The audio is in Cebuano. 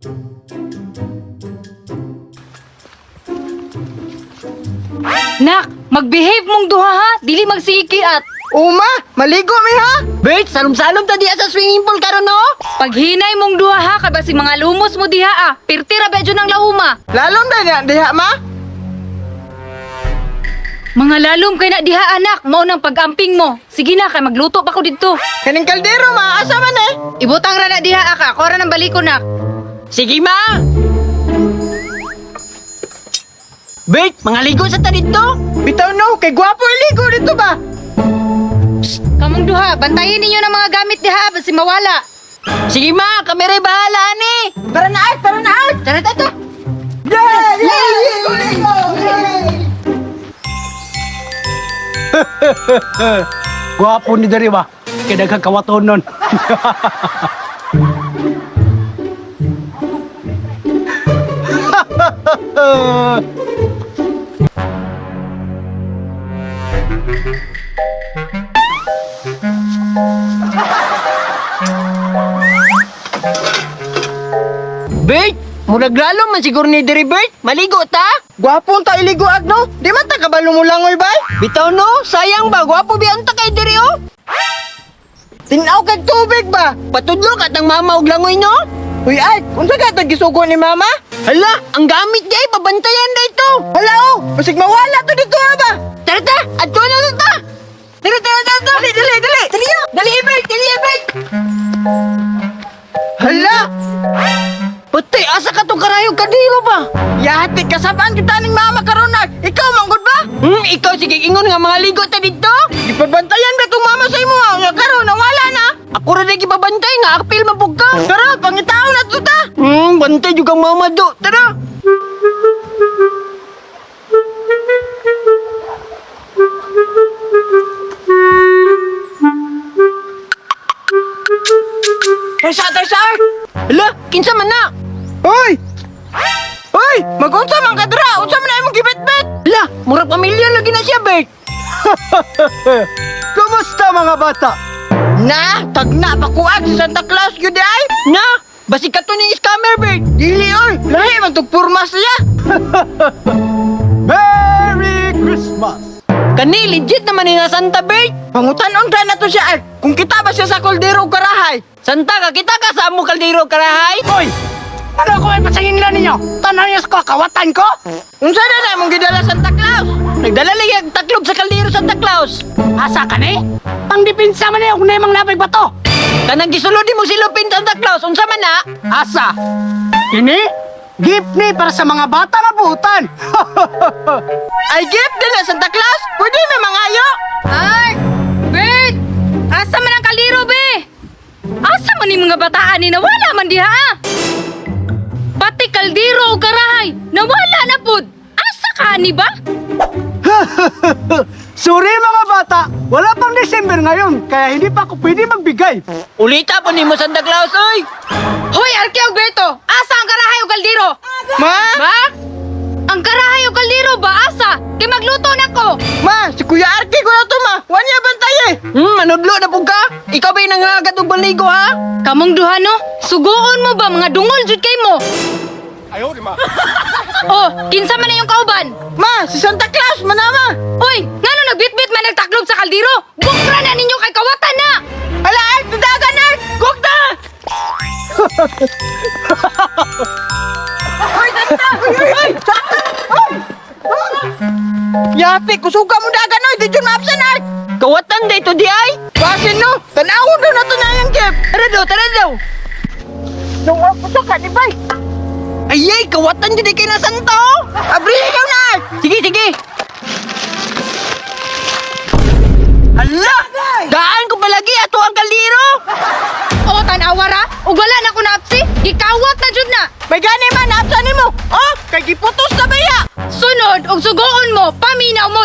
Nak, magbehave mong duha ha. Dili magsikiat. Uma, maligo mi ha. Bert, salom-salom ta diya sa swimming pool karon no? Paghinay mong duha ha, kay basig mga lumos mo diha ah. Pirti ra ba ng lauma. Lalom na na diha ma. Mga lalom kay na diha anak, mao nang pag-amping mo. Sige na kay magluto pa ko didto. Kaning kaldero ma, asa man eh? Ibutang ra na diha ka, ako ra nang baliko nak. Sige ma. Bert, mga ligo sa ta dito. Bitaw no, kay gwapo iligo dito ba? Kamong duha, bantayin ninyo ng mga gamit diha basi mawala. Sige ma, kami rin bahala ni. Tara na ay, tara na ay. Tara tara. Yeah, yeah, ligo, ligo. Yay! Gwapo ni diri ba? Kay daghang kawaton nun. Bert, murag lalom man siguro ni diri Bert. Maligo ta. Gwapo ta iligo agno. Di man ta kabalo mo langoy bay. Bitaw no, sayang ba gwapo biyan ta kay diri oh. Tinaw kag tubig ba? Patudlo ka tang mama og langoy no. Uy ay, unsa ka to gisugo ni mama? Hala, ang gamit di ay babantayan na ito. Hala oh, basig mawala to dito ha ba? Tara ta, adto na ta. Ta. Tara tara tara. Tara. Dali, dali, dali. Dali, oh. Dali Bert, dali Bert. Hala! Patay, asa ka tong karayog kadiro ba? Yati kasabaan kita ning mama karon na. Ikaw manggod ba? Ikaw sige ingon nga mga ligo ta dito. Gipabantayan ba tong mama sa imo ha? Nga karon nawala na. Ako ra di gibabantay nga apil man pug ka. Tara, pangitaon na to ta. Bantay jud kang mama do. Tara. Tarsa, tarsa. Hala, kinsa man na? Hoy! Hoy, magunsa man ka dira? Unsa man na imong gibitbit? Hala, murag pamilya lagi na siya, Bert. Kumusta mga bata? Na, tagna pa kuag si Santa Claus gyud di ay. Na, basig ka to ni scammer, Bert. Dili oy, lahi man tug porma siya. Merry Christmas! Kani legit naman ni nga Santa, Bert. Pangutan-on ra na to siya ay. Kung kita ba siya sa kaldero ug karahay? Santa ka kita ka sa amo kaldero karahay. Hoy! Ano ko ay pasangin ninyo? Tanaw niyo sa kawatan ko? Unsa na na imong gidala Santa Claus? Nagdala lagi ang taklob sa kaldero Santa Claus. Asa ka ni? Pangdipinsa man eh, og nemang nabay bato. Kanang gisulod mo silupin Santa Claus, unsa man na? Asa? Kini? Gift ni para sa mga bata nga buutan. Ay gift din na Santa Claus. Pwede may mangayo. Ay, Bert! Asa man ang kaliro be? Asa man ni mga bataan ni nawala man diha ah? Pati kaldero o karahay, nawala na pud. Asa ka ni ba? Sorry mga bata, wala pang December ngayon, kaya hindi pa ako pwede magbigay. Ulita po nimo Santa Claus, oy. Hoy, Arke og Berto, asa ang karahay o kaldero? Ma? Ma? Ang karahay o kaldero ba asa? Kay magluto na ko. Ma, si Kuya Arki ko na to ma. Wa niya bantay eh. Manudlo na pug ka. Ikaw ba yung nangagat og baligo ha? Kamong duha no, suguon mo ba mga dungol jud kay mo? Ayaw di ma. Oh, kinsa man na yung kauban? Ma, si Santa Claus manama. Hoy, ngano nagbitbit man nagtaklob sa kaldero? Bukra na ninyo kay kawatan na. Hala ay, tudagan ay. Gugta. Hoy, tata! Hoy, hoy, hoy! Hoy! Hoy! Yati, kusuga mo dagan oy, di jud maabsan ay. Kawatan dito di ay. Basin no, tanawon daw na to na yung gift. Tara daw, tara daw. Nung ako sa kanibay. Ay ay, kawatan jud kay na Santa oh. Abri ikaw na ay. Sige, sige. Hala! Daan ko palagi ato ang kaldero. O tan-awa ra, ug wala na ko naapsi, gikawat na jud na. May gani man, naabsan nimo. Oh, kay giputos na ba ya? Sunod og suguon mo, paminaw mo,